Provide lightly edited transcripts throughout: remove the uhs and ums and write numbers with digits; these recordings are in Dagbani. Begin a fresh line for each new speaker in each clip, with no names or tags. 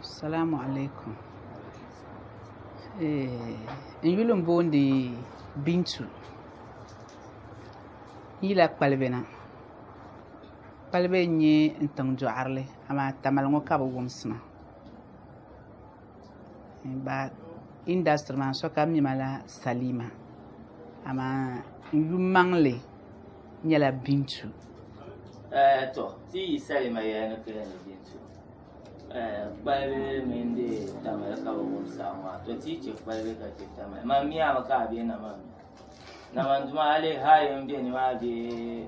Salamu alaikum. N yuli n boondi Bintu. N yila Kpalibi na. Kpalibi n nyɛ n tiŋ dɔɣirili amaa Tamale ŋɔ ka bɛ wumsi ma. Ba industry maa sokam mi ma la Salima amaa n yu maŋli nyɛla Bintu.
To ti yi Salima yɛli ni kaya ni Bintu. Kpalibi mini di Tamale ka bɛ wumsi a ŋɔ to ti yi che Kpalibi ka che Tamale. Man mi a mi ka a be Namandu. Namandu maa a lihi hali n be nimaa bee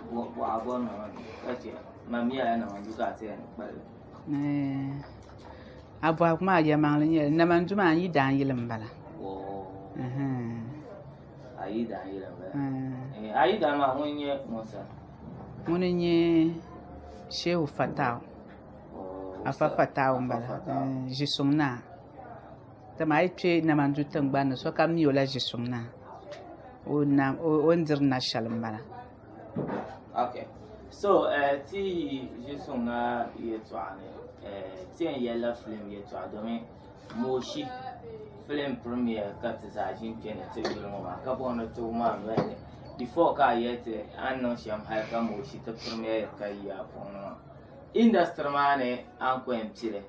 bɔɣa bɔri Namandu ka che man mi a la Namandu ka a ti yɛli ni Kpalibi.
A bɔhigu maa yɛlimaŋli n-nyɛli Namandu maa n yi daan yili m-bala.
A yi daan yili m-bala. A yi daan maa ŋuni n-nyɛ ŋun sani?
Ŋuni n-nyɛ Shehu Fatau. Afa Fatau m-bala. Ʒisuŋ naa. Dama a yi kpe Namandu tiŋgbani ni sokam mi o la Ʒisuŋ naa. O ni diri na shɛli m-bala.
Okay. So, ti yi ʒisuŋ naa yɛltɔɣa ni, ti yɛn yɛlila filim yɛltɔɣa domin Moshi filim premiere ka ti zaa ʒini kpe ni ti yuli ŋɔ maa ka bɔri ni ti wum a noli ni before ka a yɛli ti a ni niŋ shɛm hali ka Moshi ti premiere ka yi a puuni maa. Industry maa ni a ni ku yɛn pili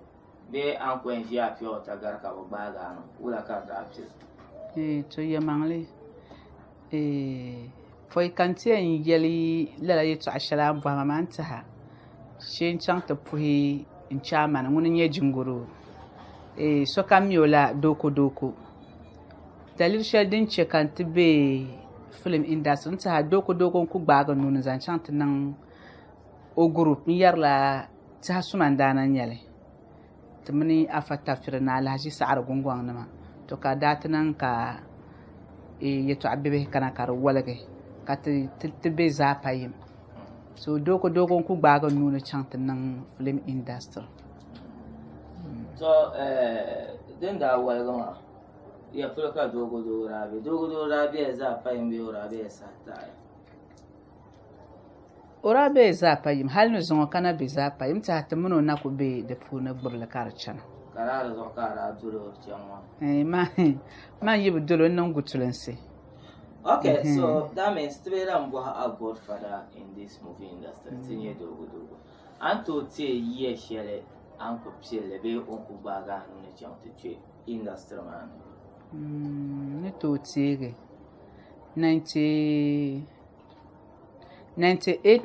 bee a ni ku yɛn ʒi a pure water gari ka bɛ gbaagi a maa, wula ka di daa pili?
To yɛlimaŋli, pɔi ka n ti yɛn yɛli lala yɛltɔɣa shɛli a ni bɔhi ma maa n-tiha shee n-chaŋ ti puhi n chaamani ŋuni n-nyɛ Jingoro. Sokam mi o la dookodooko. Daliri shɛli din che ka n ti be film industry n-tiha dookodooko n-ku gbaagi n nuu ni zaŋ chaŋ ti niŋ o group n yɛrila Tiha Sumandaana n-nyɛ li. Ti mini Afa Tafiri ni Alahaji Saɣiri Gungɔŋ nima to ka daa ti niŋ ka yɛltɔɣa bibihi kana ka di woligi ka ti be zaa pa yim. So dookodooko n-ku gbaagi n nuu ni chaŋ ti niŋ film industry.
To din daa woligi maa, ya polo ka dookodooko daa be? Dookodooko daa bela zaa pa yim bee o daa bela saha taɣi?
O daa be zaa pa yim, hali ni zuŋɔ ka na be zaa pa yim, tiɛha ti mini o na ku be di puuni gbubili ka di chana.
Ka lala di zuɣu ka a daa doli o chaŋ maa?
Man yi bi doli o, n niŋ gutulinsi.
Okay, so that means ti bee lan bɔhi a godfather in this movie industry, ti nyɛ Doogo Doogo. A ni tooi teei yiya shɛli a ni ku pilli bee o ni ku gbaagi a nuu ni chaŋ ti kpe industry maa ni?
N ni tooi teegi 98,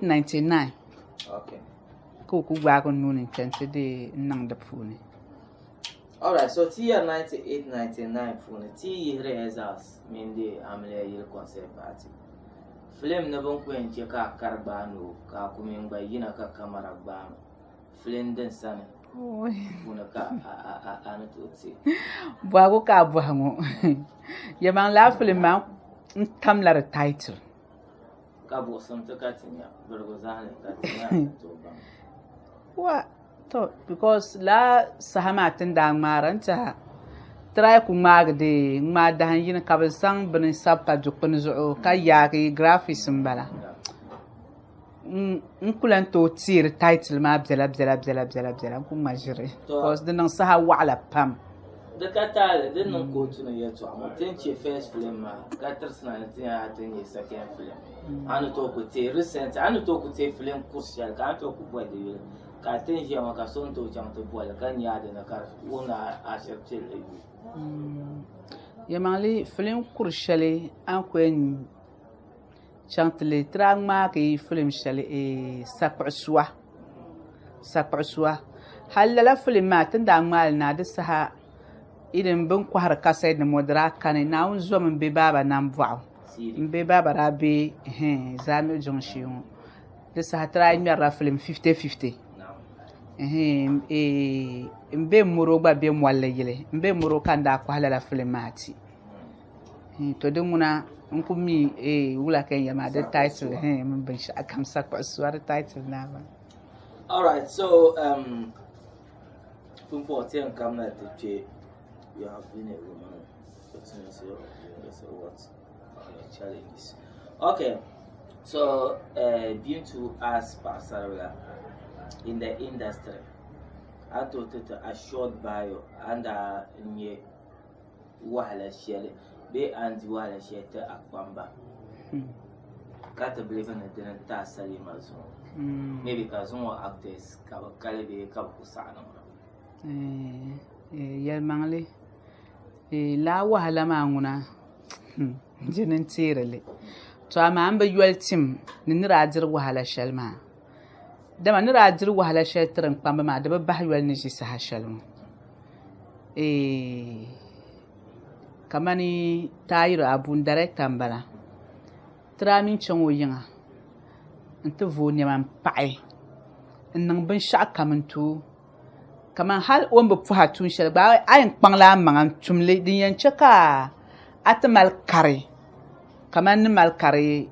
99 ka o ku gbaagi n nuu ni n-kpe nti deei n niŋ di puuni.
Alright, so ti year 98, 99 puuni ti yihiri Exiles mini di Amiliya Yili Concert Party. Film ni bɛ ni ku yɛn che ka a kari gbaai noo ka a ku mini gba yina ka kamara gbaami film din sani puuni ka a ni tooi ti.
Bɔhigu ka a bɔhi ŋɔ. Yɛlimaŋli lala film maa n tamla di title.
Ka buɣisim ti ka ti nya birigu zahali ka ti nya ni tooi baŋ.
Wa to because lala saha maa ti ni daa ŋmaara n tiɛha try ku ŋmaagi di ŋmaai dahin yini ka bɛ zaŋ bini sabi pa dukpuni zuɣu ka yaagi graphics m bala. N ku lan tooi teeri title maa biɛla biɛla biɛla biɛla biɛla n ku ŋma ʒiri because di niŋ saha waɣila pam.
Di ka taali din niŋ kootu ni yɛltɔɣa ŋɔ ti ni chɛ first film maa ka tirisi na ni ti nya ti nyɛ second film. A ni tooi ku teei recent a ni tooi ku teei film kuri shɛli ka a ni tooi ku boli di yuli ka ti ni ʒiya ŋɔ ka so ni tooi chaŋ ti boli ka nya di ni ka di wuhi ni a shiri pilli yuui.
Yɛlimaŋli film kuri shɛli a ni ku yɛn chaŋ ti lihi ti daa ŋmaagi filim shɛli Sakpuɣisua Sakpuɣisua hali lala filim maa ti ni daa ŋmaali na di saha irin bɛ ni kɔhiri kasɛt nim ŋɔ di daa kani Naawuni zom m-be baaba nambɔɣu m-be baaba daa be Zaamiu jiŋ shee ŋɔ di saha ti daa ŋmɛrila filim 50-50 m be Moro gba be Molli yili m be Moro ka n daa kɔhi lala filim maa ti. To di ŋuna n ku mi wula ka yɛn yɛli maa di title mini binshɛɣu kam sakpuɣu di title naa maa.
Alright, so um, pumpɔŋɔ ti yɛn kamina ti kpe you have been a woman opportunity of doing this what are your challenges? Okay, so Bintu as paɣasaribila in the industry. A ni tooi ti ti a short bio a ni daa nyɛ wahala shɛli bee a ni di wahala shɛli ti a kpamba ka ti believe ni dini n-ti a salima zuɣu maybe ka zuŋɔ actors ka bɛ kali bee ka bɛ ku saɣi niŋ a.
Yɛlimaŋli lala wahala maa ŋuna dini n-teeri li to amaa m bi yoli tim ni ni daa diri wahala shɛli maa dama ni daa diri wahala shɛli tiri n kpamba maa di bi bahi yoli ni ʒi saha shɛli ŋɔ kamani Tayiru Abu n darɛkta n bala ti daa mini chaŋ o yiŋa n-ti vooi nɛma m-paɣi n-niŋ binshɛɣu kam n-ti o kamani hali o ni bi puhi a tuun shɛli gba a yɛn kpaŋla a maŋa n-tum li din yɛn che ka a ti mali kari kamani ni mali kari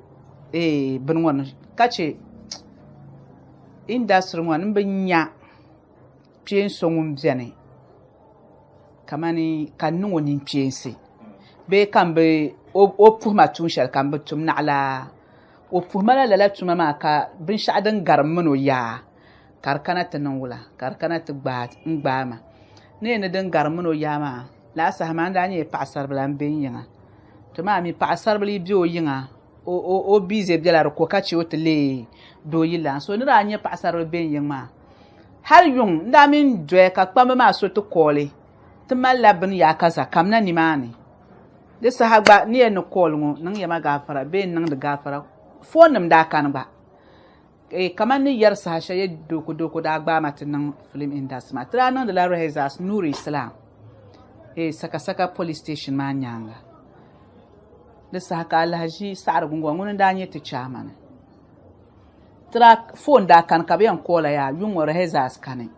bini ŋɔ ni ka che indasitiri ŋɔ ni m bi nya kpeen so ŋun beni kamani ka n niŋ o ninkpeensi bee ka m bi o puhi ma tuun shɛli ka m bi tum naɣila o puhi ma la lala tuma maa ka binshɛɣu din gari m mini o yaa ka di kana ti niŋ wula ka di kana ti gbaai ma ni yɛn ni din gari m mini o yaa maa lala saha maa n daa nyɛla paɣasaribila m be n yiŋa to maa mi paɣasaribila yi be o yiŋa o biize bela di ko ka che o ti leei doo yililan so ni daa nyɛ paɣasaribila be n yiŋ maa hali yuŋ n daa mini doya ka kpamba maa so ti kooli ti malila bini yaakaza kamina nimaani di saha gba ni yɛn ni kooli ŋɔ niŋ ya ma gaafara bee n niŋdi gaafara foonnim daa kani gba Kamani ni yɛri saha shɛli yɛ doko doko daa gbaai ma ti niŋ film industry maa ti daa niŋdila rehearsals Nuri Islam Sakasaka police station maa nyaanga di saha ka Alhaji Saɣari Gungɔŋ ŋuni n-daa nyɛ ti chairman ti daa phone daa kani ka bɛ yɛn call yaa yuŋ ŋɔ rehearsals kani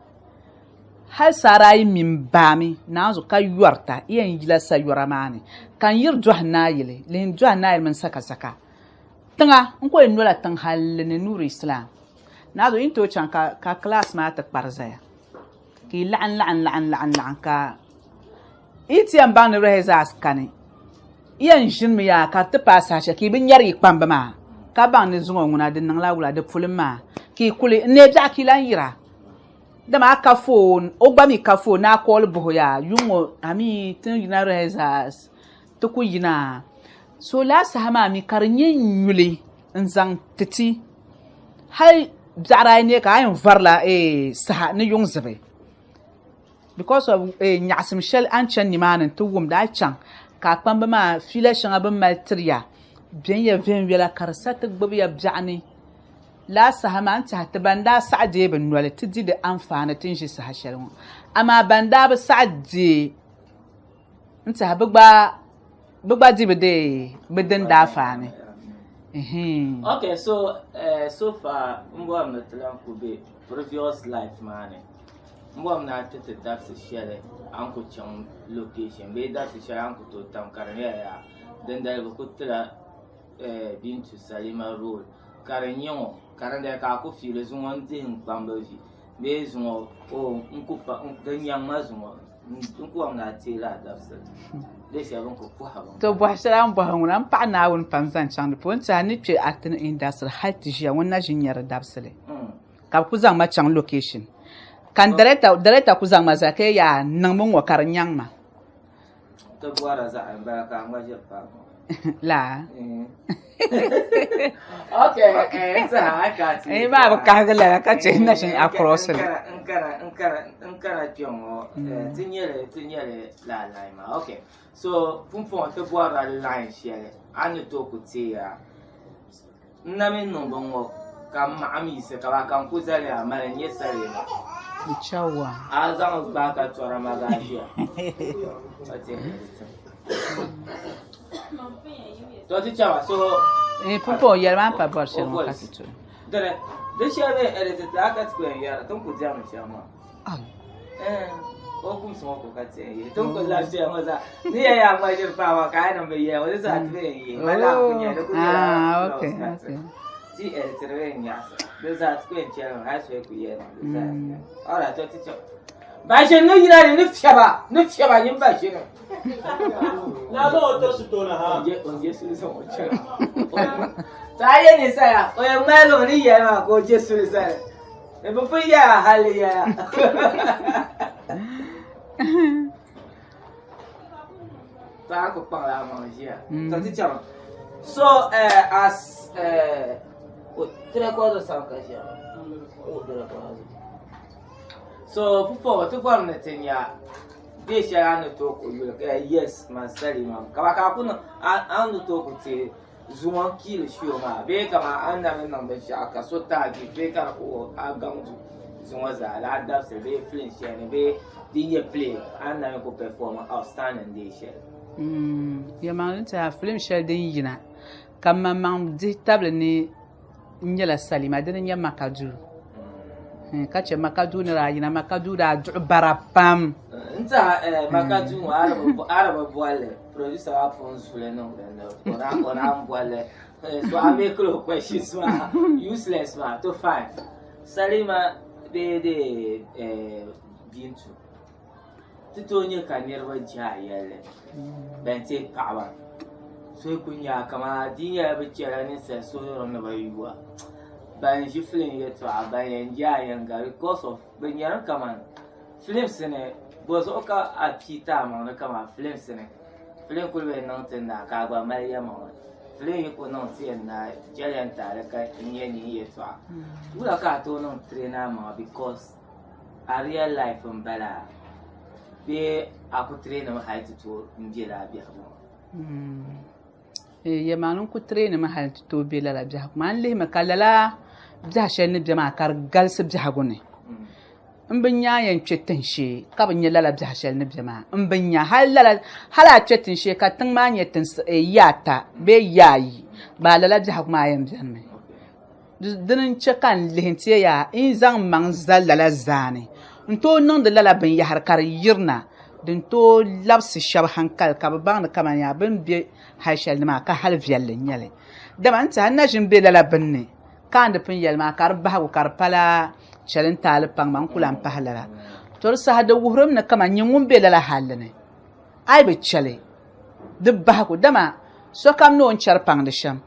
hali saa daa yi mi m-baami naanzu ka yɔrita yɛn yila sayɔra maa ni ka n yiri dɔhi naayili lihi n dɔhi naayili mini Sakasaka Tiŋa n ku yɛn nola tiŋ halli ni Nuuri Islam. Naazɔ yi ni tooi chaŋ ka class maa ti kpari zaya ka yi laɣim laɣim laɣim laɣim laɣim ka yi ti yɛn baŋ ni rehearsals kani yi yɛn ʒinimi yaa ka di ti paai saha shɛli ka yi bi nyari yi kpamba maa ka baŋ ni zuŋɔ ŋuna di niŋla wula di pulim maa ka yi kuli n neei biɛɣu ka yi lahi yira dama a ka foon o gba mi ka foon ni a call buhi yaa yuŋ ŋɔ amii ti ni yina rehearsals ti ku yina. So lala saha maa mi ka di nyɛ nyuli n-zaŋ ti ti. Hali biɛɣu daa yi neei ka a yɛn varila saha ni yuŋ zibi because of nyaɣisim shɛli a ni chani nimaani nti wumdi a yi chaŋ ka a kpamba maa fiila shɛŋa bɛ ni mali tiri ya bɛn ya viɛnyɛla ka di sa ti gbubi ya biɛɣu ni. Lala saha maa n tɛha ti ban daa saɣi deei bɛ noli ti di di anfaani ti ni ʒi saha shɛli ŋɔ. Amaa ban daa bi saɣi deei N tɛha bɛ gba bɛ gba di bi deei bɛ din daa faani.
Okay, so uh, so far n bɔri ni ti lan ku be previous life maa ni n bɔri ni a ti ti dabisi shɛli a ni ku chaŋ location bee dabisi shɛli a ni ku tooi tam ka di nyɛla yaa dindali bɛ ku tila uh, Bintu Salima role ka di nyɛ ŋɔ ka dindali ka a ku fiili zuŋɔ n dihi n kpambi vi bee zuŋɔ o n ku pa di nyaŋ ma zuŋɔ
To bɔhi shɛli a ni bɔhi ŋuna, m paɣi Naawuni pam zaŋ chaŋ di polo. N tɛha n ni kpe acting industry hali ti ʒiya ŋun na ʒi n-nyari dabisili ka bɛ ku zaŋ ma chaŋ location ka n director, director ku zaŋ ma zali ka yɛli yaa niŋmi ŋ-ŋɔ ka di nyaŋ ma.
Ti bɔra zaɣa n bala ka a ŋma ʒiri paai ŋɔ.
Laa.
Okay, eh, saha a ka ti.
Eh, maa bi kahigi lala ka chɛ na ʒini across li.
N kana n kana n kana kpɛ ŋɔ ti nyɛli ti nyɛli laa line maa. Okay. So pumpɔŋɔ ti bɔrila line shɛli a ni tooi ku teeya. N na mi niŋ bin ŋɔ ka m maɣim yiɣisi ka ba ka n ku zali a mali n nyɛ salima.
N-chawa.
A zaŋ gbaai ka tɔra ma zaa ʒiya. To ti chama so.
Eh, pumpɔŋɔ yɛli maa pa bɔri shɛli ŋɔ ka ti tuli.
Dini, di shɛli bɛ edit ti a ka ti ku yɛn yɛra ti ni ku diɛmdi shɛm maa. O kumsi ŋɔ ko ka ti yɛn yihi ti ni ku labi shɛli ŋɔ zaa ni yɛn yaa ŋma ʒiri paai maa ka a yi niŋ bi yɛli ŋɔ di zaa ti bi yɛn yihi ma laa ku nyɛ di ku nyɛla
okay okay
ti edit di bi yɛn nyaɣisi di zaa ti ku yɛn chɛli mi hali so yi ku yɛli di zaa alright to ti chaŋ Baʒini ni yina ni ni fiɛba ni fiɛba nyin baʒini.
Na zaŋ o tiri sitoo na ha.
O je suli zaŋ o chɛŋ. To a yɛ ninsala o yɛn ŋmaligi mi ni yɛli maa ka o je suli zali. Bi pun yɛya hali yɛya. To a ku kpaŋla a maŋ ʒiya. Ka ti chaŋ. So as ti record sam ka ʒiya. O di record. So pupɔŋɔ ti bɔri ni ti nya bɛ shɛli a ni tooi ku yuli ka yes man salima ka ba ka a ku niŋ a ni tooi ku ti zuŋɔ kiili show maa bee kaman a ni na mi niŋ binshɛɣu ka so ti a gift bee ka di ku a gaŋ zuŋɔ zaa laa dabisili bee film shɛli ni bee din nyɛ play a ni na mi ku perform outstanding day shɛli.
Yɛlimaŋli n tiɛha film shɛli din yina ka m maŋmaŋ dihi tabili ni n nyɛla salima dini n nyɛ Makaduu ka chɛ Makaduu ni daa yina Makaduu daa duɣi bara pam.
N tiɛha Makaduu ŋɔ a di bi bolli producer maa pun zuli niŋ dinni o naan bolli so a make o questions maa useless maa to fine salima bee de Bintu ti tooi nyɛ ka niriba je a yɛlli ban ti paɣaba so yi kuli nya kaman di nyɛla bɛ chɛla ninsali suhuri ni bɛ yuwa ban ʒi filim yɛltɔɣa ban yɛn je a yɛŋga because of bɛ nyɛri kaman films ni bɔzuɣu ka a pii ti a maŋ ni kaman films ni filim kuli bi niŋ ti naai ka a gba mali yɛlimaŋli filim yi kuli niŋ ti yɛn naai chɛliya n taali ka n nyɛ nyin yɛltɔɣa wula ka a tooi niŋ train a maŋa because a real life n bala bee a ku train mi hali ti tooi n be lala biɛhigu ŋɔ?
Yɛlimaŋli n ku train mi hali ti tooi be lala biɛhigu maa. N lihimi ka lala biɛhi shɛli ni be maa ka di galisi biɛhigu ni. N bi nya a yɛn kpe tinshee ka bi nya lala biɛhi shɛli ni be maa. N bi nya hali lala hali a kpe tinshee ka tiŋ maa nyɛ tinsi ya ata bee ya ayi baa lala biɛhigu maa yɛn benimi. Dini n-chɛ ka n lihi n-ti ya yaa, n yi zaŋ m maŋ zali lala zaani n-tooi niŋdi lala binyɛhiri ka di yirina din tooi labisi shɛba hankali ka bɛ baŋ ni kaman yaa bɛ ni be hal shɛli ni maa ka hal viɛlli n-nyɛ li. Dama n tɛha n na ʒi m-be lala bini ni ka a ni pun yɛli maa ka di bahigu ka di pala chɛli n-taali paŋ ma n ku lan pahi lala. Tɔ di saha di wuhirimi ni kaman nyin ŋun be lala halli ni a yi bi chɛli di bahigu dama sokam ni o ni chɛri paŋdi shɛm.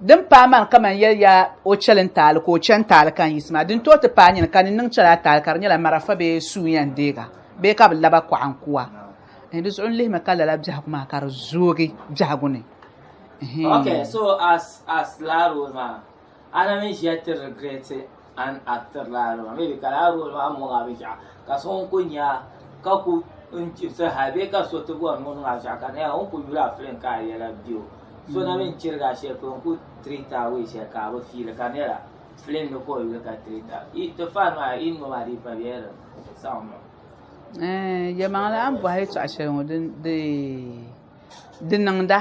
Din paai man kaman yɛli ya o chɛli n taali ka o chɛ n taali ka n yiɣisi maa, din tooi ti paai nyini ka ni niŋ chɛli a taali ka di nyɛla marafa bee suu yɛn deeg a bee ka bɛ lab a kɔɣa n-ku a. Di zuɣu n lihimi ka lala biɛhigu maa ka di zoogi biɛhigu ni.
Okay, so as as laa role maa, a na mini ʒiya ti regret an actor laa role maa, maybe ka laa role maa mɔŋ a binshɛɣu ka so ŋun ku nya ka ku n chibisi hali bee ka so ti bɔri ni o niŋ a binshɛɣu ka di nyɛla o ni ku yuli a film ka a yɛla be o so na mini chirigi a shɛli polo n ku treat a way shɛli ka a bi fiili ka di nyɛla film ni ka o yuli ka treat a ti fan maa yi no maa di pa bee di saɣim maa.
Yɛlimaŋli a ni bɔhi yɛltɔɣa shɛli ŋɔ di niŋda.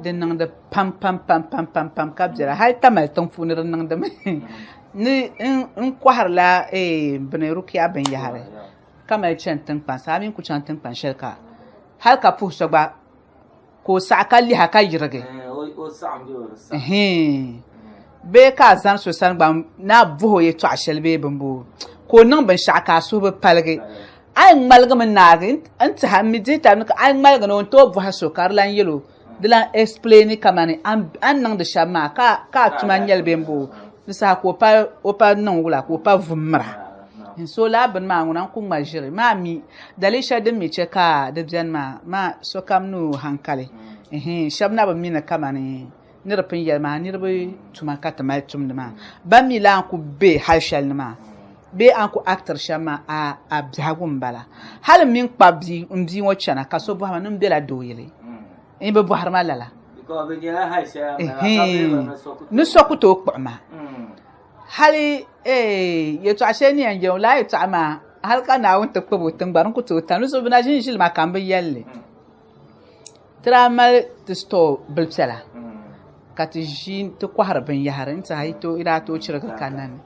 Di niŋdi pam pam pam pam pam pam ka biɛla hali Tamale tiŋ puuni di niŋdimi ni n kɔhirila bini rukiya binyɛhiri ka mali chani tiŋkpansi a mi ku chaŋ tiŋkpan shɛli ka hali ka puhi so gba ka o saɣi ka lihi a ka yirigi bee ka a zani so sani gba ni a bɔhi o yɛltɔɣa shɛli bee bini boo ka o niŋ binshɛɣu ka a suhu bi paligi A yi ŋmaligimi naagi n tiɛha n mi dihi tabi ni ka a yi ŋmaligi ni o ni tooi bɔhi so ka di lan yɛl o di lan explaini kamani a ni niŋdi shɛm maa ka a tuma n-nyɛli bee m-bo di saha ka o pa niŋ wula ka o pa vu m-mira. N so lala bini maa ŋuna n-ku ŋma ʒiri maa mi daliri shɛli din mi chɛ ka di beni maa maa sokam ni o hankali shɛba na bi mi ni kamani ni di pun yɛli maa niriba tuma ka ti mali tumdi maa ban mi la a ni ku be hali shɛli ni maa bee a ni ku actiri shɛm maa a a biɛhigu m-bala hali m mini kpabi bia m bia ŋɔ chana ka so bɔhi ma ni m bela dooyili n bi bɔhiri ma lala ni so ku tooi kpuɣi ma hali yɛltɔɣa shɛli ni yɛn jɛm lala yɛltɔɣa maa hali ka Naawuni ti kpabi o tiŋgbani n ku tooi tam di zuɣu bɛ na ʒini ʒili ma ka m bi yɛli li Ti daa mali ti store bili piɛla ka ti ʒi ti kɔhiri binyɛhiri n tiɛha yi daa tooi chirigi kanna ni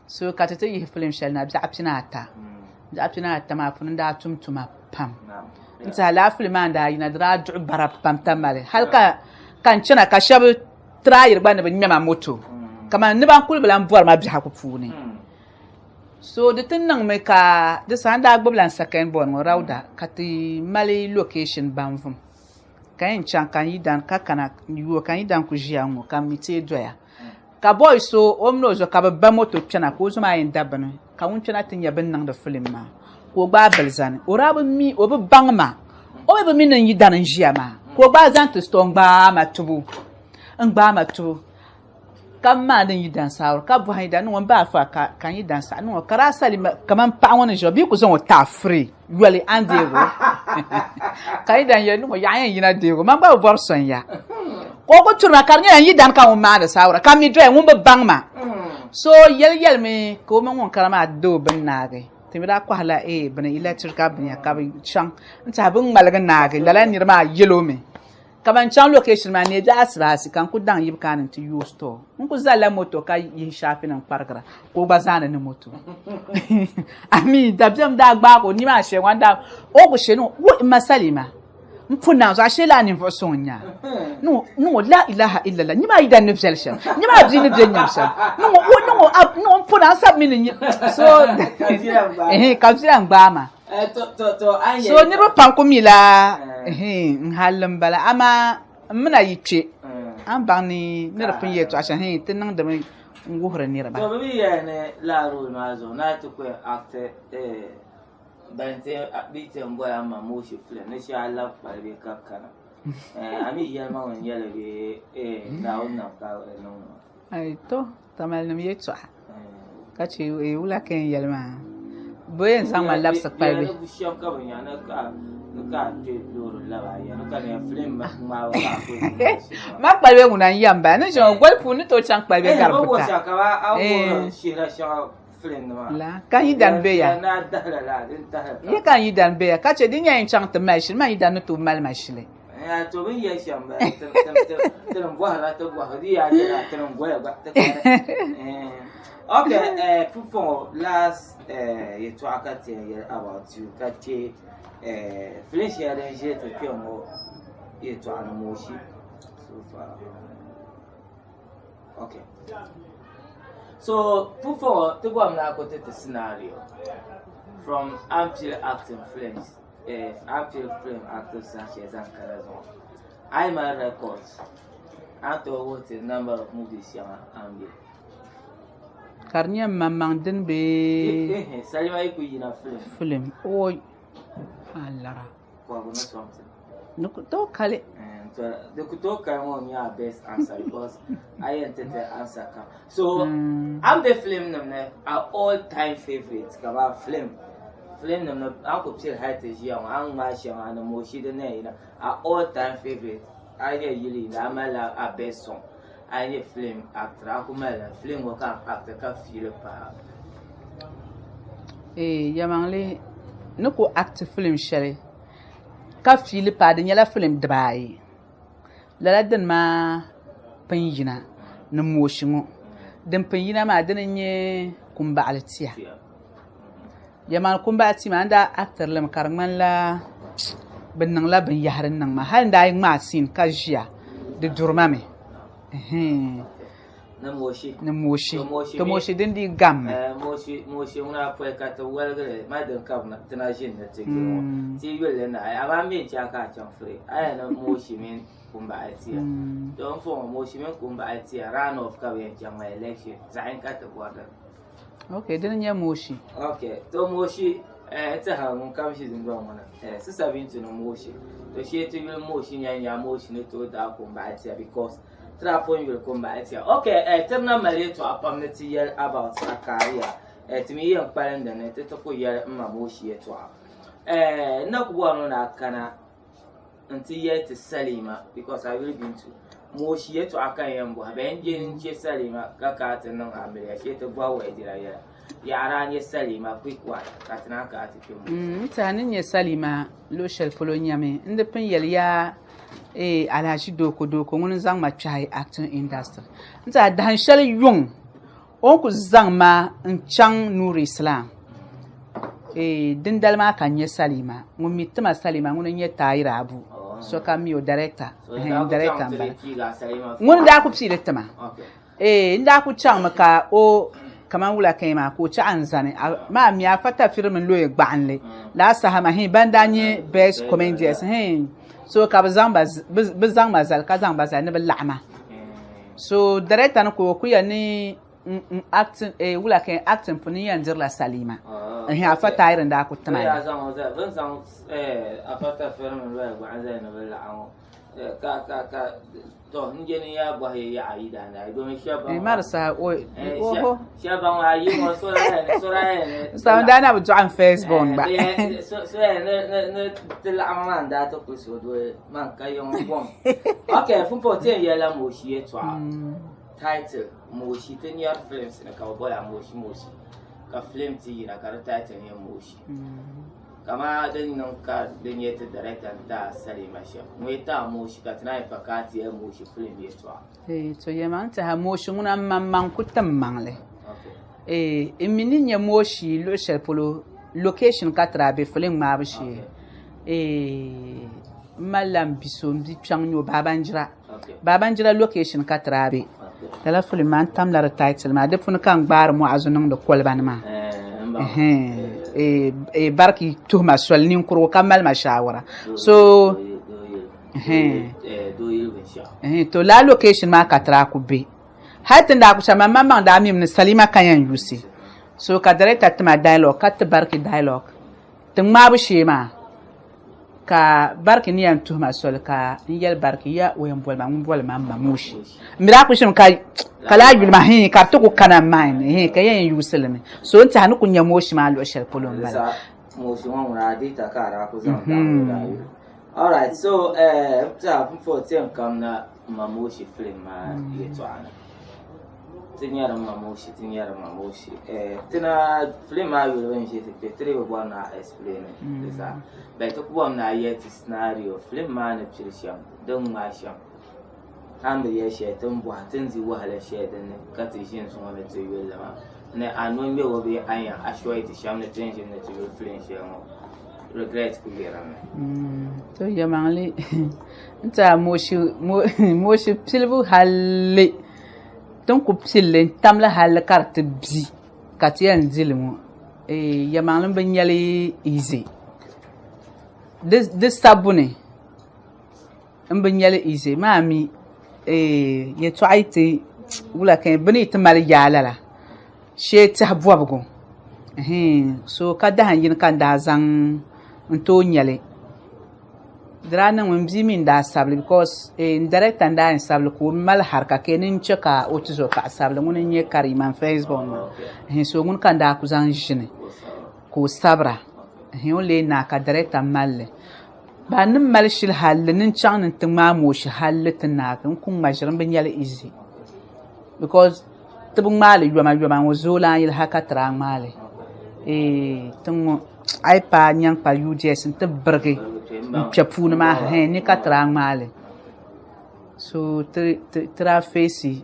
so ka ti ti yihi filim shɛli na biɛɣu pina ata biɛɣu pina ata maa puuni n daa tum tuma pam n tiɛha lala filim maa n daa yina di daa duɣi bara pam tamali hali ka n chana ka shɛba tiraayiri gba ni bi ŋmɛma moto kamani ni ban kuli bi lahi bɔri ma biɛhigu puuni So di ti niŋmi ka di saha n daa gbubila n second born ŋɔ Rauda ka ti mali location Banvum ka yɛn chaŋ ka n yidan ka kana n yuo ka n yidan ku ʒiya n ŋɔ ka n mi teei doya. Ka boy so o mini o zo ka bi ba moto kpɛna ka o zo maa yɛn da bini ka ŋun kpɛna ti nya bini niŋdi filim maa ka o gbaai bili zani o daa bi mi o bi baŋ ma o mi bi mi ni n yidana n ʒiya maa ka o gbaai zaŋ ti store n gbaai ma tubu n gbaai ma tubu ka m maandi n yidan saawara ka bɔhi n yidan ni ŋɔ n ba afa ka ka n yidan saɣi ni ŋɔ ka daa sali kamani paɣa ŋɔ ni ʒiya bɛ ku zaŋ o taɣi free yoli a ni deegi o ka n yidan yɛli ni ŋɔ yaɣa yɛn yina deegi o man gba bi bɔri sɔŋ ya ka o ku turi ma ka di nyɛla n yidan ka ŋun maandi saawara ka mi doya ŋun bi baŋ ma so yɛli yɛlimi ka o mini ŋun kana maa doo bini naagi ti mi daa kɔhila eh bini electrical bini ka bi chaŋ n tiɛha bi ni ŋmaligi naagi lala niri maa yɛlo mi Ka ban chaŋ location maa neei biɛɣu asibaasi ka n ku daŋ yibu kaani nti yooi store. N ku zalila moto ka yihi shaafinima kparigira ka o gba zaani ni moto. Amii dabiɛm daa gbaagi o nimaa shee ŋɔ daa o ku she ni wo m ma Salima m pun naan zuɣu ashee laa ninvuɣu suŋ n-nyɛ a. Ni ŋɔ la ilaha illallah nyɛ maa yidan ni viɛli shɛm nyɛ maa bia ni be nyam shɛm ni ŋɔ wo ni ŋɔ a ni ŋɔ m pun naan sabi mi ni nyɛ so ka viɛla n-gbaai ma. So niriba pam ku mila n halli m-bala amaa m mi na yi kpe a ni baŋ ni ni di pun yɛltɔɣa shɛm ti niŋdimi n-wuhiri niriba.
To bɛ mi yɛli ni lala role maa zuɣu ni a ti ku yɛn act ban ti bɛ ti yɛn boli a ma Moshi film ni shee a labi kpali bee ka kana a mi yɛlimaŋli n-nyɛ li bee Naawuni nam ka a niŋ maa?
Ai to Tamale nim yɛltɔɣa ka chɛ wula ka yɛn yɛli maa bɛ yɛn zaŋ ma labisi kpalibi ma kpalibi ŋuna n yɛn bala ni ʒiŋɔ goli puuni ni tooi chaŋ kpalibi gari buta ka n yidan be ya yi ka n yidan be ya ka chɛ di nyɛ yɛn chaŋ ti mali shili man yidan ni tooi mali ma shili
To bɛ ni yɛli shɛm m-bala ti ni bɔhirila ti bɔhigu di yaa nyɛla ti ni goya gba ti kani. Ok pumpɔŋɔ last yɛltɔɣa ka ti yɛn yɛli about you ka che film shɛli din ʒe ti kpe ŋɔ yɛltɔɣa ni Moshi so far. Ok so pumpɔŋɔ ti bɔhim ni a ku ti ti scenario from Ampil acting films. Ampil film active saha shɛli zaŋ kana zuɣu a yi mali records a ni tooi wuhi ti number of movies shɛŋa a ni be.
Ka di nyɛ maŋmaŋ dini bee?
Salima yi ku yina film.
Film oi a lara.
Kɔhigu ni something.
Ni ku tooi kali.
Di ku tooi kali ŋɔ n-nyɛ a best answer because a yɛn ti ti answer kam. So a ni be film nim ni a all time favourite kamani film Film nim ni a ni ku pili hali ti ʒiya ŋɔ a ni ŋmaai shɛŋa ni Moshi din na yina a all time favourite a yi nyɛ yili yinda a malila a best song a yi nyɛ film actor a ku malila film ŋɔ ka a act ka fiili paai.
Ee yɛlimaŋli ni ku act film shɛli ka fiili paai di nyɛla film dibaayi lala dini maa pun yina ni Moshi ŋɔ din pun yina maa dini n-nyɛ Kumbaɣili tia. Yɛlimaŋli kumbaha tima a ni daa actiri li mi ka di ŋmanila bɛ niŋla binyɛhiri niŋ ma hali n daa yi ŋmaai scene ka ʒiya di duri ma mi
Ni Moshi.
Ni Moshi. To Moshi din dii gammi.
Moshi ŋuna pɔi ka ti waligili mali din ka ti na ʒini ni ti kpe ŋɔ. Ti yi yuli li naai amaa m mi n-chɛ a ka a chaŋ free a yɛn ni Moshi mini Kumbaha tia. To n fo ŋɔ Moshi mini Kumbaha tia round off ka bɛ yɛn chaŋ maa election zaɣ yini ka ti bɔri dini.
Ok, dini nyɛ Moshi.
Ok, to Moshi eh, ti ha ŋun kam ʒi dundɔŋ ŋɔ ni eh, Sisa Bintu ni Moshi. To shee ti yuli Moshi nya nya Moshi ni tooi daa kumbahi tia because ti daa pun yuli kumbahi tia. Ok, eh, ti na mali yɛltɔɣa pam ni ti yɛli about a career. Eh, ti mi yɛn kpalim di ni ti ti ku yɛli m ma Moshi yɛltɔɣa. Eh, n na ku bɔri ni a kana n-ti yɛli ti Salima because a yuli Bintu Moshi yɛltɔɣa ka n yɛn bɔhi bɛ n je n-che Salima ka ka ti niŋ amiliya shee ti bɔhi wɛdira yɛla yaɣiri a nyɛ Salima quick one ka ti naan ka ti kpe Moshi.
N tiɛha ni nyɛ Salima luɣ shɛli polo nyami n di pun yɛli ya eh Alhaji Dooko Dooko ŋuni n-zaŋ ma kpɛhi acting industry. N tiɛha dahin shɛli yuŋ O ni ku zaŋ ma n-chaŋ Nuuri Islam, eh, dindali maa ka n nya Salima. Ŋun mi ti ma Salima ŋuni n-nyɛ Tahir Abu. Sokam mi o, director. Ɛhɛn, director m-bala. Ŋuni n-daa ku piili ti ma. Eh, n daa ku chaŋmi ka o, kaman wula ka yɛn maa, ka o chaɣi n-zani. Maa mi Afa Tafiri mini Looya Gbaɣinli laa saha maa, hɛn, ban daa nyɛ best comedians, hɛn. So ka bɛ zaŋ ba, bɛ zaŋ ma zali ka zaŋ ba zali ni bɛ laɣim ma. So director ni ka o ku yɛli ni n acting eh wula ka n acting puni n yɛn dirila salima. Ɛhɛn Afa Taayiri n daa ku tima li.
Bɛ daa zaŋ o zali, bɛ ni zaŋ Afa Tafiri mini Lɔya Gbaɣa zali ni bɛ laɣim ŋɔ ka ka ka to n je ni yaa bɔhi yaɣa ayi daa naai domin shɛba
Eh, mari saha o oho
shɛba ban maa yi ŋɔ so daa yɛn so daa yɛn ni
saha daa na bi dɔɣi n first born gba.
So so yɛn ni ni ni ti laɣim maa n daa ti kuli so doli man ka yiŋ bɔm. Okay, pumpɔŋ ti yɛn yɛlila Moshi yɛltɔɣa. Title, Moshi ti nyari films ni ka bɛ boli a Moshi Moshi ka film ti yina ka di title nyɛ Moshi. Kamaa din niŋ ka di nyɛ ti director n ti a salima shɛm ŋun yi ti a Moshi ka ti naan yi pa ka a ti yɛli Moshi film yɛltɔɣa.
Eh, to yɛlimaŋli tɛha Moshi ŋuna m maŋmaŋ ku tim maŋli. Eh, n mi ni nyɛ Moshi luɣ shɛli polo location ka ti daa be film ŋmaabu shee. Eh, m malila m bi so m bi kpiɔŋ n-nyɛ o Babanjira. Babanjira location ka ti daa be. Lala film maa n tamla di title maa di puuni ka n gbaari mɔɣazu niŋdi koliba ni maa. Bariki tuhima soli ninkurigu ka mali ma shaawara. So to lala location maa ka ti daa ku be. Hali ti ni daa ku chaŋ maa m maŋmaŋ daa mimi ni Salima ka yɛn yuusi. So ka director ti ma dialogue ka ti Bariki dialogue. Ti ŋmaabu shee maa ka Bariki ni yɛn tuhi ma soli ka n yɛli Bariki ya o yɛn boli ma ŋun boli ma m ma Moshi. M mi daa kuli shimi ka ka laa yuli maa hii ka di ti ku kana n mind hii ka yɛn yuusi li mi. So n tɛha ni ku nya Moshi maa luɣi shɛli polo m bala.
Moshi ŋɔ ŋuna a data ka a daa ku zaŋ daŋ daa yuli. Alright, so eh, n tɛha pumpɔŋ ti yɛn kamina ma Moshi film maa yɛltɔɣa ni. Ti nyari Mamoshi, ti nyari Mamoshi. Eh, ti na film maa yuli bin ʒi ti kpe, ti dii bi bɔri ni a explain di zaa. But ti ku bɔri ni a yɛli ti scenario, film maa ni pili shɛm, din ŋmaai shɛm. A ni bi yɛli shɛli, ti ni bɔhi, ti ni di wahala shɛli din ni ka ti ʒini zuŋɔ ni ti yuli li maa. Ni a no ŋmɛbo bee a yɛn assure ti shɛm ni ti ni ʒini ni ti yuli film shɛli ŋɔ, regret ku be din ni.
To yɛlimaŋli n ti a Moshi pilibu halli Ti ni ku pilli n-tam li halli ka di ti bi ka ti yɛn di li ŋɔ yɛlimaŋli m-bi nya li easy. Di sabbu ni m-bi nya li easy maa mi yɛltɔɣa yi ti wula ka bɛ ni yi ti mali yaa lala shee tɛhi bɔbigu so ka dahin yini ka n daa zaŋ n-tooi nya li. Di daa niŋmi m bia mi n-daa sabili because n director n-daa yɛn sabili ka o mali harika ka ni n-che ka o tizo paɣa sabili ŋuni n-nyɛ Karima n first born maa so ŋuni ka n daa ku zaŋ ʒini ka o sabira o ni lee naai ka director mali li ba ni mali shili halli ni n chaŋ ni n-ti ŋmaai mooshi halli ti naagi n ku ŋma ʒiri m bi nya li easy because ti bi ŋmaai li yoma yoma ŋɔ zoolana yili ha ka ti daa ŋmaai li tiŋ ŋɔ a yi paai Nyankpa UDS n ti birigi n kpɛ puuni maa ha ni ka ti daa ŋmaai li so ti daa feesi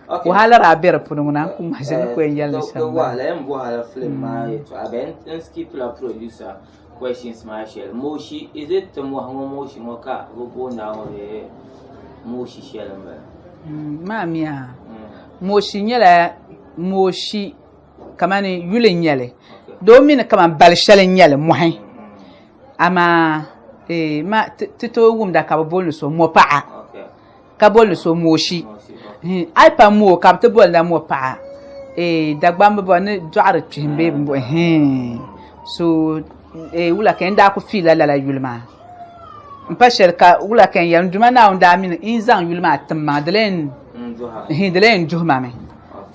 wahala daa bɛ di puuni ŋuna n ku ŋmahi ni ku yɛn yɛli ni shɛm
wahala yɛn bɔhila film maa yɛltɔɣa bɛ n skipila producer questions maa shɛli Moshi is it ti mɔhi ŋɔ Moshi ŋɔ ka bɛ booni a ŋɔ bee Moshi shɛli n bala
maa miya Moshi nyɛla Moshi kamani yuli n nyɛli doo mi ni kamani bali shɛli n nyɛli mɔhi amaa ti tooi wumda ka bi booni so mɔpaɣa ka booni so mooshi a yi pa moo ka bi ti boonila mɔpaɣa Dagbamb bi ni dɔɣiri kpihim bee bin bɔŋɔ so wula ka n daa ku fiila lala yuli maa n pa shɛli ka wula ka n yɛli n Duuma Naawuni daa mi ni n zaŋ yuli maa tim ma di lee yɛn duhi ma mi.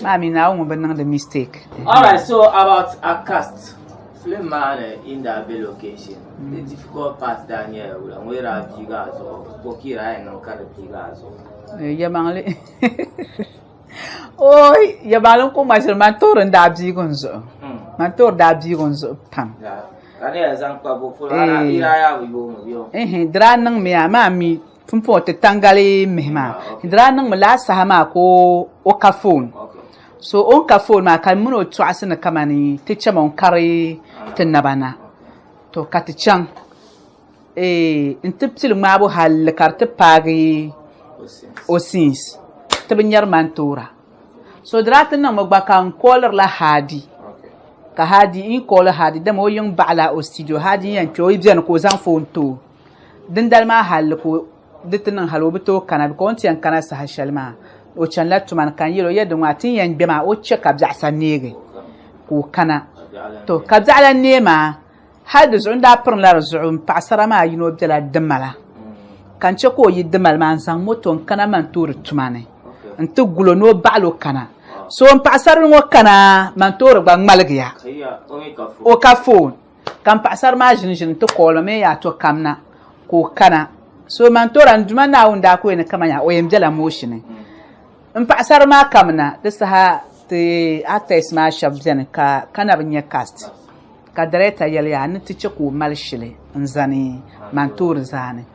Maa mi Naawuni ŋun bi niŋdi mistake.
Alright, so about a cast film maa ni in daa be location, the difficult part daa nyɛla wula ŋun yi daa biigi a zuɣu ko ka yi daa yɛn niŋ ka di biigi a zuɣu.
Yɛmaŋli oi yɛmaŋli n ku ŋma ʒiri man toori n daa biigi n zuɣu man toori daa biigi n zuɣu pam.
Ka di yɛn zaŋ kpa bo polo a yi daa yaa bi yoomi bɛ
o. Di daa niŋmi a maa mi Pumpɔŋɔ ti tangali mihi maa di daa niŋmi laa saha maa ka o ka foon so o ni ka foon maa ka mini o tɔɣisi ni kamani ti chama o kari ti naba na to ka ti chaŋ n ti pili ŋmaabu halli ka di ti paagi o siins ti bi nyari man toora so di daa ti niŋmi gba ka n koolirila Haadi ka Haadi n kooli Haadi dama o yiŋ baɣala o studio Haadi n yɛn kpɛ o yi biɛni ka o zaŋ foon ti o Dindali maa halli ka di ti niŋ hali o bi tooi kana because o ni ti yɛn kana saha shɛli maa o chanila tuma ni ka n yɛli o yɛli di ŋɔ a ti ni yɛn gbe maa o che ka biɛɣu sa neegi ka o kana. To ka biɛɣu la neei maa hali di zuɣu n daa pirinla di zuɣu n paɣasara maa yino bela Dimala ka n che ka o yi Dimali maa n zaŋ moto n kana man toori tuma ni n ti gulo ni o baɣali o kana. So n paɣasarili ŋɔ kana man toori gba ŋmaligiya o ka foon ka n paɣasari maa ʒini ʒini n ti kooli mi yaa to kamna ka o kana. So man toora n Duuma Naawuni daa ku yɛn ni kaman yaa o yɛn bela mooshi ni. N paɣasari maa kamina di saha ti actors maa shɛba beni ka ka na bi nya cast ka director yɛli yaa ni ti che ka o mali shili n zani man toori zaani.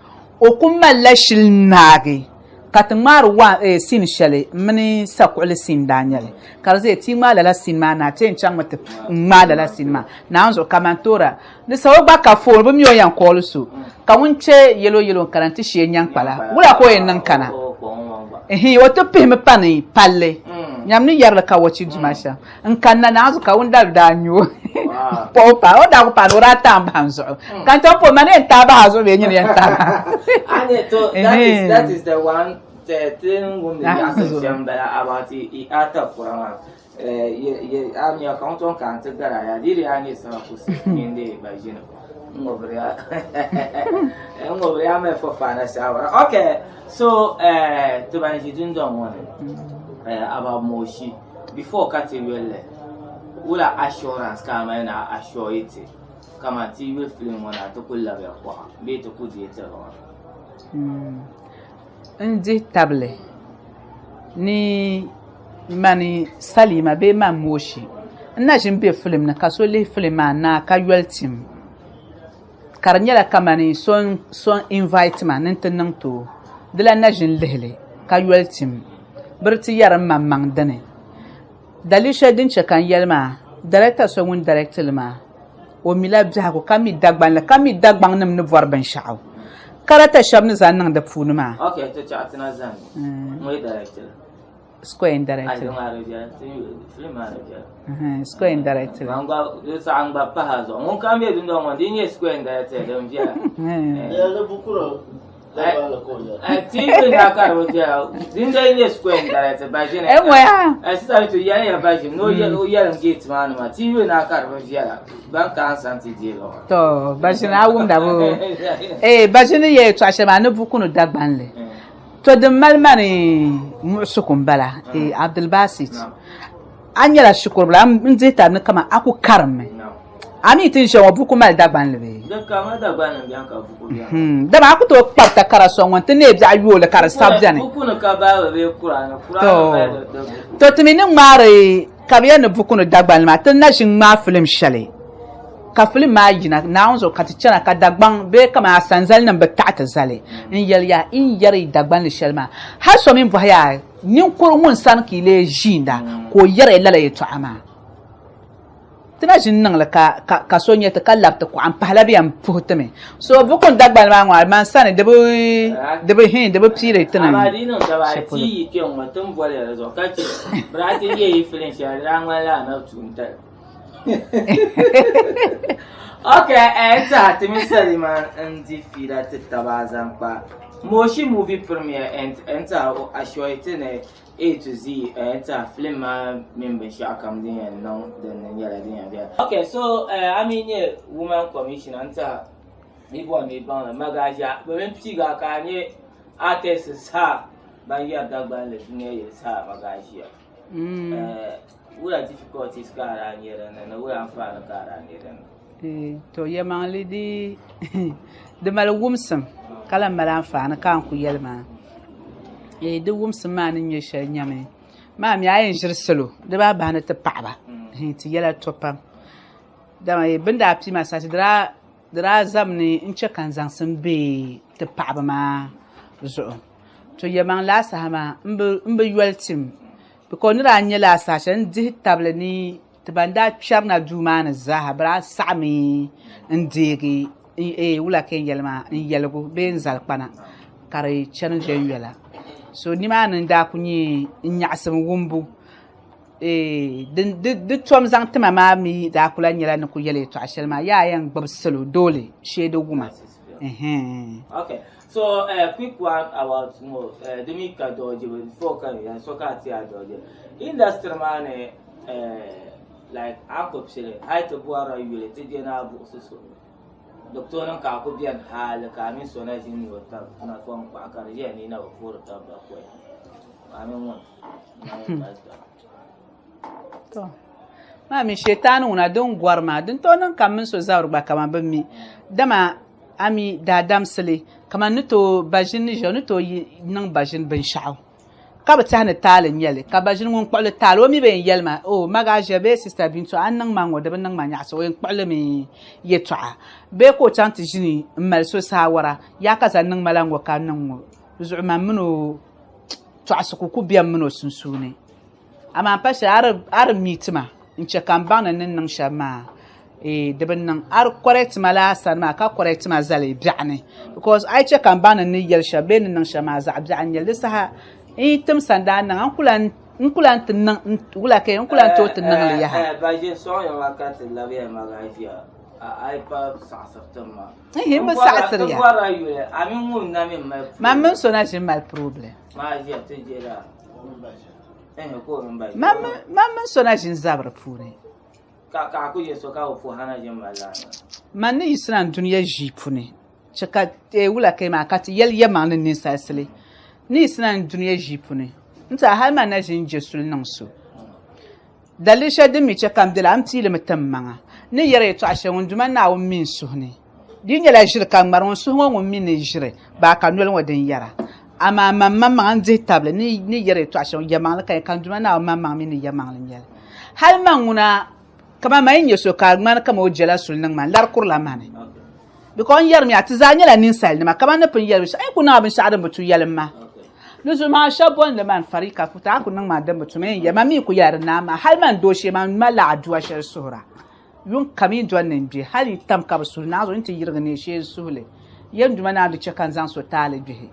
O ku malila shili naagi ka ti ŋmaari scene shɛli m mini sakuɣili scene daa nyɛli ka di zaya ti ŋmaai lala scene maa naai ti yɛn chaŋmi ti ŋmaai lala scene maa Naawuni zuɣu ka man toora di saha o gba ka phone bi mi o yɛn call so ka ŋun kpe yɛlo yɛlo n kana n ti shee nyaŋkpala wula ka o yɛn niŋ kana Ihi o ti pihimi pani palli nyam ni yɛrili ka wachi duma shɛm n kanna Naawuni zuɣu ka ŋun dabi daa nyu o kpuɣi paai o daa ku paai ni o daa taai n bahi n zuɣu ka n chaŋ po mani yɛn taai bahi a zuɣu bee nyini yɛn taai bahi.
To that is that is the one ti n wumdi nyaɣisim shɛm bala about i ata kura maa a nya ka ŋun tom ka n ti gari a yaa di di yaa nyɛ sirakusi mini di ba ʒini n ŋubiriya n ŋubiriya mali fɔfaana shawara okay so ti ban ʒi dundɔŋ ŋɔ ni about Moshi before ka ti yulli wula assurance ka a mali ni a assure yi ti kaman ti yuli film ŋɔ na ti ku labiya kuɣa bee ti ku deei tiriba maa.
N dihi tabili ni mani Salima bee mani Moshi n na ʒini be filim ni ka so lihi filim maa naai ka yoli tim ka di nyɛla kamani so n invite ma ni n ti niŋ ti o di lan na ʒini lihi li ka yoli tim bɛ di ti yɛri m maŋmaŋ dini. Daliri shɛli din che ka n yɛli maa director so ŋun direct li maa o mila biɛhigu ka mi Dagbanli ka mi Dagbaŋ nim ni bɔri binshɛɣu karata shɛba ni zaŋ niŋ di puuni maa.
Ok, ti chaɣ ti na zani. Ŋun yi direct li?
Square n direct li.
Ayi, maa di viɛla, ti film maa di viɛla.
Square n direct li.
Ban gba, di saha n gba pahi a zuɣu. Ŋun kam be dundɔŋ ŋɔ ni, di yi nyɛ square n direct li, din viɛla.
Di bukura
TV na ka di bi viɛla din dee nyɛ square n direct baʒini
Eh, ŋɔya.
Sista mi ti yɛli ya baʒini ni o yɛlim gate maa ni maa TV na ka di bi viɛla ban ka n san ti deegi ŋɔ.
To baʒini a wumda bo. Eh, baʒini yɛ yɛltɔɣa shɛli maa ni bukunu Dagbanli. To din mali mani muɣisigu n bala. Eh, Abdulbasit. A nyɛla shikuru bila n dihi tabi ni kaman a ku karimmi. A mi ti ni ʒiya ŋɔ buku mali Dagbanli bee?
Di kama Dagbanli bɛni ka buku bɛni.
Dama a ku tooi kpabi takara sɔŋ ŋɔ nti neei biɛɣu yooli ka di sabi bɛni.
Buku ni ka Baabuli bee Kuraani, Kuraani mali di buku.
To ti mi ni ŋmaari ka bɛ yɛli ni buku ni Dagbanli maa, ti ni na ʒi ŋmaai filim shɛli ka filim maa yina Naawuni zuɣu ka ti chana ka Dagbaŋ bee kaman Asanzalinim bi taɣi ti zali n yɛli ya n yɛri yi Dagbanli shɛli maa. Hal so mi bɔhi ya ninkuri ŋun sani ka yi lee ʒiinda ka o yɛri ya lala yɛtɔɣa maa. Ti na ʒini niŋli ka so nya ti ka labi ti kuɣa m-pahila bɛ yɛn puhi ti mi. So buku n Dagbani maa ŋɔ man sani di bi di bi hin di bi piiri ti ni
Amaa di yi niŋ shɛba
shɛli polo.
ti yi kpe ŋ-ŋɔ ti ni boli ya di zuɣu ka che bɛ daa ti ye yi filin shɛli di daa ŋmanila anabi tuuntali. Ok, n tɛha ti mini Salima n-di fiila ti taba zaŋ kpa Moshi movie premiere and n tɛha o assure ti ni A to Z n tɛha film maa mini binshɛɣu kam din yɛn niŋ din ni nyɛla din yɛn bela. Ok, so a mi nyɛ woman commissioner n tɛha yi bɔri ni yi baŋ li Magaja bɛ mini piigi a ka a nyɛ artist zaa ban yɛri Dagbanli dunia yili zaa Magaja. Wula difficulties ka a daa nyɛ din ni ni wula anfaani ka a daa nyɛ din
ni? To yɛlimaŋli di di mali wumsim ka lahi mali anfaani ka n ku yɛli maa di wumsim maa ni nyɛ shɛli nyɛmi maa mi a yɛn ʒiri salo di baa bahi ni ti paɣaba ti yɛla to pam dama bini daa pii ma saha di daa zami ni n chɛ ka n zaŋsim bɛ ti paɣaba maa zuɣu to yɛlimaŋli laa saha maa n bi yoli tim because ni daa nyɛ laa saha shɛli n dihi tabili ni Ti ban daa kpɛrina duu maa ni zaaha bɛ daa saɣimi n-deegi wula ka yɛn yɛli maa n yɛligu bee n zalikpana ka di chani viɛnyɛla. So nimaani n-daa kuli nyɛ n nyaɣisim wumbu di tom zaŋ ti ma maa mi daa kuli lahi nyɛla ni kuli yɛli yɛltɔɣa shɛli maa yaa yɛn gbubi salo doole shee di wuma.
Okay. So, quick one about mo di mi ka doojibu before ka ya so ka ti a doojibu. Industry maa ni like a ku pili hali ti bɔrila yuli ti je ni a buɣisi so. Di tooi niŋ ka a ku beni hali ka a mini so na ʒini ni o tab napɔŋ kpahi ka di ʒiya ni yi na bi puhiri tab bakɔi. A mini ŋun na yɛn mali tab.
To maa mi shetani ŋuna din gɔri maa din tooi niŋ ka m mini so zabiri gba kaman bi mi dama a mi daadamsili kaman ni tooi baʒini ni ʒiya ni tooi niŋ baʒini binshaɣu ka bi tɛhi ni taali n-nyɛ li ka baʒini ŋun kpuɣili taali o mi bi yɛn yɛli ma o magaaʒia bee sista Bintu a ni niŋ ma ŋɔ di bi niŋ ma nyaɣisi o yɛn kpuɣili mi yɛtɔɣa bee ka o chaŋ ti ʒini m-mali so saawara yaa ka zaŋ niŋ ma la ŋɔ ka niŋ ŋɔ di zuɣu man mini o tɔɣisigu ku bemi mini o sunsuuni. Amaa pa shɛli a di mi ti ma n-chɛ ka m baŋ ni n ni niŋ shɛm maa di bi niŋ. A di correct ma laa sani maa ka correct ma zali biɛɣu ni because a yi chɛ ka m baŋ ni n ni yɛli shɛm bee n ni niŋ shɛm maa zaɣ biɛɣu n-nyɛ li. Di saha n yi tim sani daa niŋ n ku lan ti niŋ wula ka n ku lan tooi ti niŋ li yaha.
Ba ʒe sɔŋ ya maa ka ti labiya magaʒia a yi pa saɣisiri tim maa.
N bi saɣisiri ya.
N bɔrila yuli a mini ŋun na mi mali problem.
Man mini so na ʒi m-mali problem.
Maa ʒiya ti je la.
Man mini so na ʒini zabiri puuni.
Ka a ku je so ka o puhi a na ʒini mali laa.
Man ni yiɣisina n dunia ʒii puuni, chɛ ka wula ka maa ka ti yɛli yɛmaŋli ninsalisili. Ni yiɣisina n dunia ʒii puuni, n tiɛha hali man na ʒini je suli niŋ so. Daliri shɛli din mi chɛ ka m bela, m piilimi ti m maŋa. N ni yɛri yɛtɔɣa shɛli ŋun Duuma Naawuni mi n suhu ni. Di yi nyɛla ʒiri ka n ŋmari ŋun suhu ŋɔ ŋun mi ni ʒiri baa ka noli ŋɔ din yɛra. Amaa man maŋmaŋa n dihi tabili ni ni yɛri yɛtɔɣa shɛli ŋɔ yɛmaŋli ka ka n Duuma Naawuni maŋmaŋ mi ni yɛmaŋli n-nyɛ li. Hali man ŋuna kaman man yi nya so ka a ŋmani kaman o jɛla suli niŋ ma, n lari kurila mani. Because n yɛrimi a ti zaa nyɛla ninsalinima kaman ni pun yɛli binshɛɣu, n yi ku niŋ a binshɛɣu din bi tu yɛlim ma. Di zuɣu maa shɛba bɔndi man farika futa a ku niŋ ma din bi tu ma yɛn yɛli ma mi ku yɛla di naai maa hali man dooshee man malila aduwa shɛli suhira yuŋ kam yi dɔni ni n gbihi hali yi tam ka bi suhi naai zuɣu n ti yirigi neei shee n suhili yɛn Duuma Naawuni di chɛ ka n zaŋ so taali gbihi.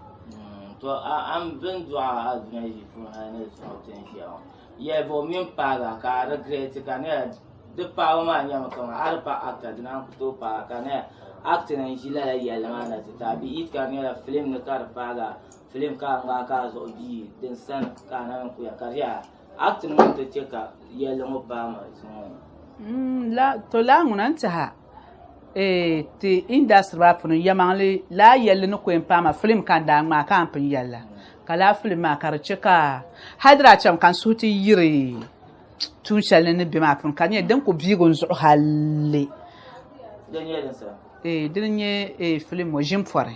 To a bin dɔɣi a dunia ʒii puuni hali ni zuɣu ti ni ʒiya ŋɔ yɛli bo mini paaga ka a regret ka nyɛla di paabu maa nyɛmi kaman a di pa actor di naan ku tooi paagi ka nyɛla acting n ʒi lala yɛlli maa na ti ti a bi it ka di nyɛla film ni ka di paaga film ka a ŋmaai ka a zuɣu bii din sani ka a na kuya ka di yaa acting ŋɔ ti chɛ ka yɛlli ŋɔ paai ma zuŋɔ.
To laa ŋuna n tiɛha ti industry maa puuni yɛlimaŋli laa yɛlli ni ku yɛn paai ma film ka n daa ŋmaai ka n pun yɛli la ka laa film maa ka di chɛ ka hali di daa chɛmi ka n suhu ti yiri tuun shɛli ni ni bɛ maa puuni ka di nyɛ din ku biigi n zuɣu halli.
Din nyɛ din sa?
Dini n-nyɛ film ŋɔ ʒimpɔri.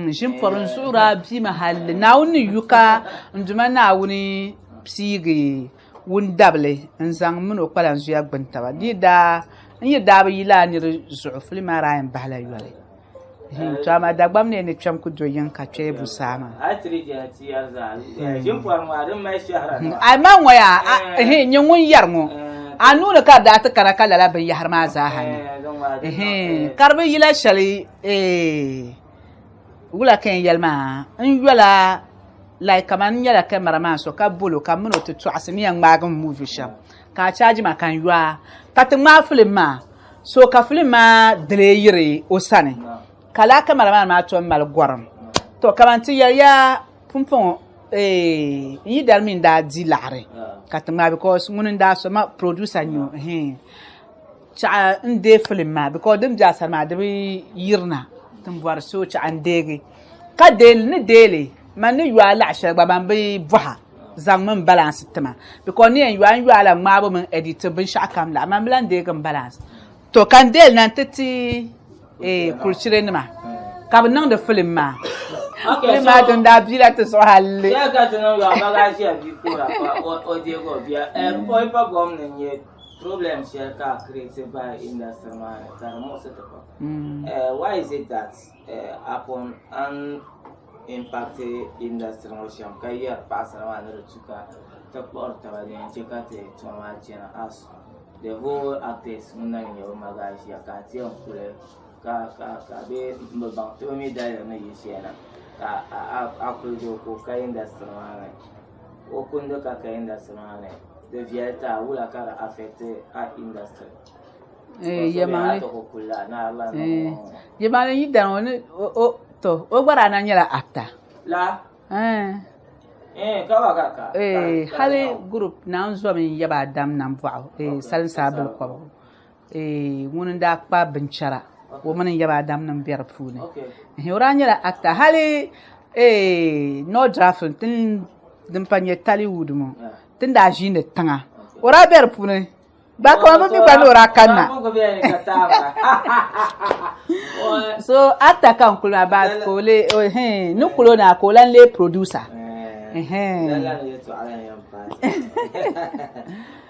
Ʒini pɔri n zuɣu daa biimi halli Naawuni ni yu ka n Duuma Naawuni piigi wundabili n zaŋ min o kpalanzuya gbuni taba di daa n yi daa bi yi lala niri zuɣu filim maa daa yɛn bahila yoli to amaa Dagbam ni ni kpɛm ku do yiŋ ka kpɛi bu saa maa amaa ŋɔ yaa nyɛ ŋun yɛri ŋɔ a nuuni ka di daa ti kana ka lala binyahari maa zaaha ni ka di bi yila shɛli wula ka yɛn yɛli maa n yola like kamani n nyɛla camera man so ka bolo ka mini o ti tɔɣisi ni yɛn ŋmaagi movie shɛm ka a charge ma ka n yoa ka ti ŋmaai film maa so ka film maa delay yiri o sani ka laa camera man maa tom mali gɔrim to kamani ti yɛli ya pumpɔŋɔ n yi dari mi n daa di laɣiri ka ti ŋmaai because ŋuni n daa so ma producer n nyɛ o chaɣa n deei film maa because din be a sani maa di bi yirina ti ni bɔri so chaɣa n deegi ka deeli ni deeli man ni yo a laɣa shɛli gba man bi bɔha zaŋmi n balance tima because ni yɛn yo a n yo a la ŋmaabu mini edit binshɛɣu kam la man bi lan deegi n balance to ka n deeli na n ti ti kulichire nima ka bi niŋdi film maa film maa din daa biila ti zuɣu halli
Shɛli ka ti niŋ yɔɣu baga ʒiya bia kura ka o deegi o bia pɔi pa gom ni nyɛ problem shɛli ka a create by industry maa ni ka di muɣisi ti pam why is it that upon an impact industry ŋɔ shɛm ka yɛri paɣasara maa ni di tu ka ti kpuɣiri taba din yɛn chɛ ka ti tuma maa chana as the whole actors ŋun na nyɛ bɛ magaʒia ka a ti yɛn kuli ka ka ka bee n bi baŋ ti bi mi daliri ni yi shɛli na ka a kuli doo ka o ka industry maa ni o kundi ka ka industry maa ni di viɛli ti a wula ka di affect a industry.
Yɛlimaŋli. Yɛlimaŋli yi dana o ni o to o gba daa na nyɛla actor.
La.
Eh.
Ka ba ka ka.
Eh, hali group na n zomi n yaba Adam Nambɔɣu, Salinsaa Bilikɔbigu. Ŋuni n daa kpa binchɛra o mini n yaba Adam nim bɛ di puuni. O daa nyɛla actor hali North Drafin din pa nyɛ Tollywood ŋɔ tin daa ʒiindi tiŋa o daa bɛ di puuni. Ba kama bi mi gba ni o daa kanna. So actor ka n kuli maa but ka o lee ni kuli o na ka o lan lee producer.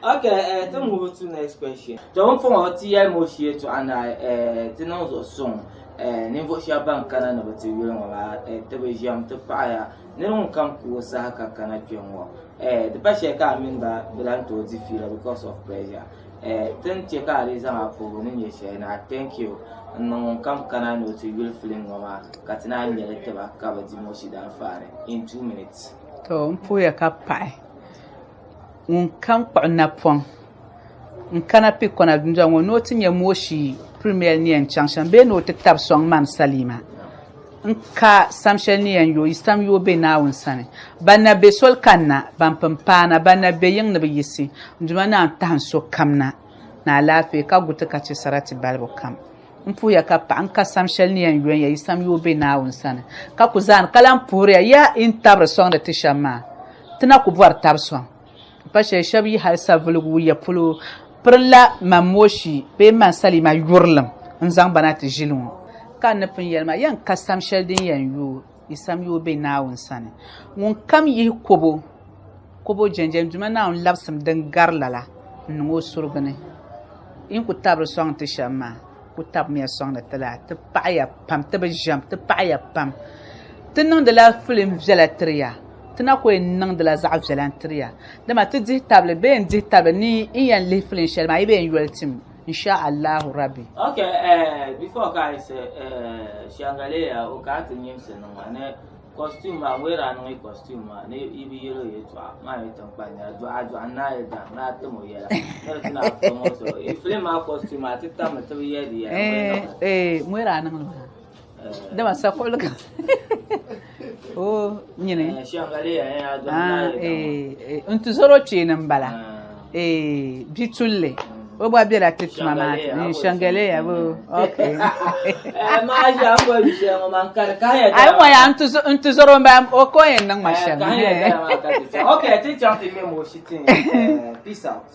Okay, ti move to next question. To n pɔŋɔ ti yɛli mo shee tɔɣa na ti niŋ zuɣu suŋ ninvuɣu shɛba ban kana ni bi ti yuli ŋɔ maa ti bi ʒɛm ti paɣaya niri ŋun kam ku o saha ka kana kpe ŋɔ Eh, di pa shɛli ka a mini ba bi lahi tooi di fiila because of pressure. Eh, ti ni che ka a lee zaŋ a puhibu ni nyɛ shɛli na, thank you n niŋ ŋun kam kana ni o ti yuli film ŋɔ maa ka ti naan ŋmɛ li tiba ka bɛ di Moshi daanfaani in 2 minutes.
To n puhiya ka paɣi ŋun kam kpuɣi napɔŋ n kana Pikona dundɔŋ ŋɔ ni o ti nya Moshi premiere ni yɛn chaŋ shɛm bee ni o ti tabi sɔŋ mani Salima. N ka sam shɛli ni yɛn yooi, sam yooi be Naawuni sani. Ban na be soli kanna, ban pun paana, ban na be yiŋ ni bi yiɣisi, n Duuma naan tahi n so kam na ni alaafee, ka gu ti ka chɛ sarati balibu kam. M puhiya ka paɣi n ka sam shɛli ni yɛn yoon ya, yi sam yooi be Naawuni sani, ka ku zaani ka lan puhiri ya, ya yi ni tabiri sɔŋdi ti shɛm maa, ti na ku bɔri tab sɔŋ. Pa shɛli shɛba yi hali savuligu ya polo pirinla man Moshi bee man Salima yurilim n-zaŋ ba na ti ʒili ŋɔ. Ka n ni pun yɛli maa, yɛn ka sam shɛli din yɛn yooi, yi sam yooi be Naawuni sani. Ŋun kam yihi kobo, kobo jɛnjɛn Duuma Naawuni labisim din gari lala n-niŋ o surugu ni. Yi ni ku tabiri sɔŋ ti shɛm maa, ku tabimiya sɔŋdi ti laa. Ti paɣiya pam, ti bi ʒiɛm, ti paɣiya pam. Ti niŋdila filim viɛla tiri ya. Ti na ku yɛn niŋdila zaɣ viɛla n-tiri ya, dama ti dihi tabili bee n-dihi tabili ni n yɛn lihi filin shɛli maa, yi bi yɛn yoli tim, insha Allahu Rabbi.
Ok, eh, before ka yi se, eh, Shangaleya, o ka ti nyimsi niŋ maa ni costume maa, ŋwera a niŋ yi costume maa ni yi bi yɛl o yɛltɔɣa maa yi tiŋkpan nira, dɔɣa dɔɣa n-naai yi daŋ ni a tim o yɛla, ni di ti na film o so. Yi film maa costume maa ti tammi ti bi yɛli di yɛla, ŋwera niŋ li.
Eh, eh, ŋwera a niŋ li maa. Dama sakuɣili ka o nyini n tuzoro kpeeni n bala bi tulli o gba bela ti tuma maa ni shangaleya bo okay ayi ŋɔ yaa n tuzoro n bala o ko yɛn niŋ ma shɛm
Okay, ti chaŋ ti ŋmɛ Moshi tin. Peace out.